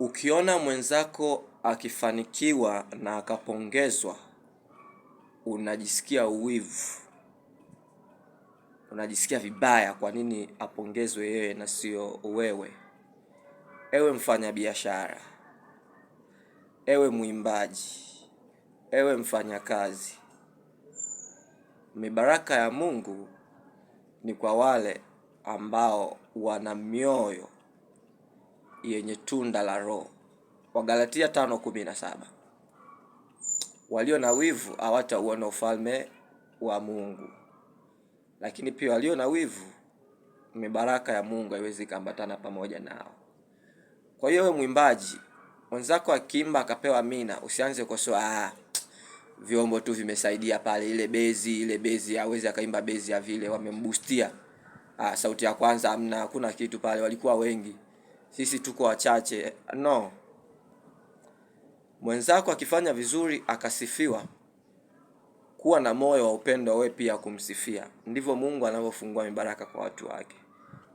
Ukiona mwenzako akifanikiwa na akapongezwa, unajisikia uwivu, unajisikia vibaya, kwa nini apongezwe yeye na sio wewe? Ewe mfanyabiashara, ewe mwimbaji, ewe mfanyakazi, mibaraka ya Mungu ni kwa wale ambao wana mioyo yenye tunda la Roho. Wagalatia 5:17. Walio na wivu hawatauona ufalme wa Mungu. Lakini pia walio na wivu, mibaraka ya Mungu haiwezi ikaambatana pamoja nao. Kwa hiyo wewe mwimbaji, mwenzako akiimba akapewa mina, usianze kukosoa, ah, vyombo tu vimesaidia pale, ile bezi hawezi akaimba bezi ya vile, wamembustia. Ah, sauti ya kwanza hamna, hakuna kitu pale, walikuwa wengi, sisi tuko wachache. No, mwenzako akifanya vizuri akasifiwa, kuwa na moyo wa upendo wewe pia kumsifia. Ndivyo Mungu anavyofungua mibaraka kwa watu wake.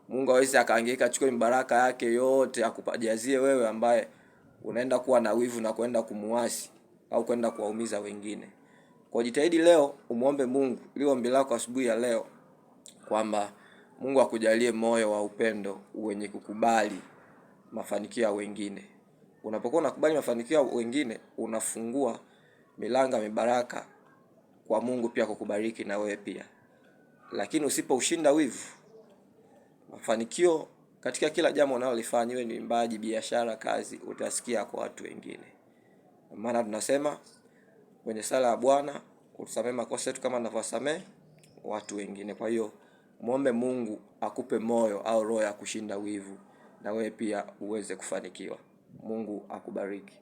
Mungu hawezi akahangaika achukue mibaraka yake yote akupajazie wewe ambaye unaenda kuwa na wivu na kwenda kumuasi au kwenda kuwaumiza wengine. Kwa jitahidi leo umuombe Mungu, liwe ombi lako asubuhi ya leo kwamba Mungu akujalie moyo wa upendo wenye kukubali mafanikio ya wengine. Unapokuwa unakubali mafanikio ya wengine, unafungua milango ya mibaraka kwa Mungu pia kukubariki na wewe pia. Lakini usipoushinda wivu, mafanikio katika kila jambo unalolifanya, iwe ni uimbaji, biashara, kazi, utasikia kwa watu wengine. Maana tunasema kwenye sala ya Bwana, utusamee makosa yetu kama tunavyowasamehe watu wengine. Kwa hiyo muombe Mungu akupe moyo au roho ya kushinda wivu na wewe pia uweze kufanikiwa. Mungu akubariki.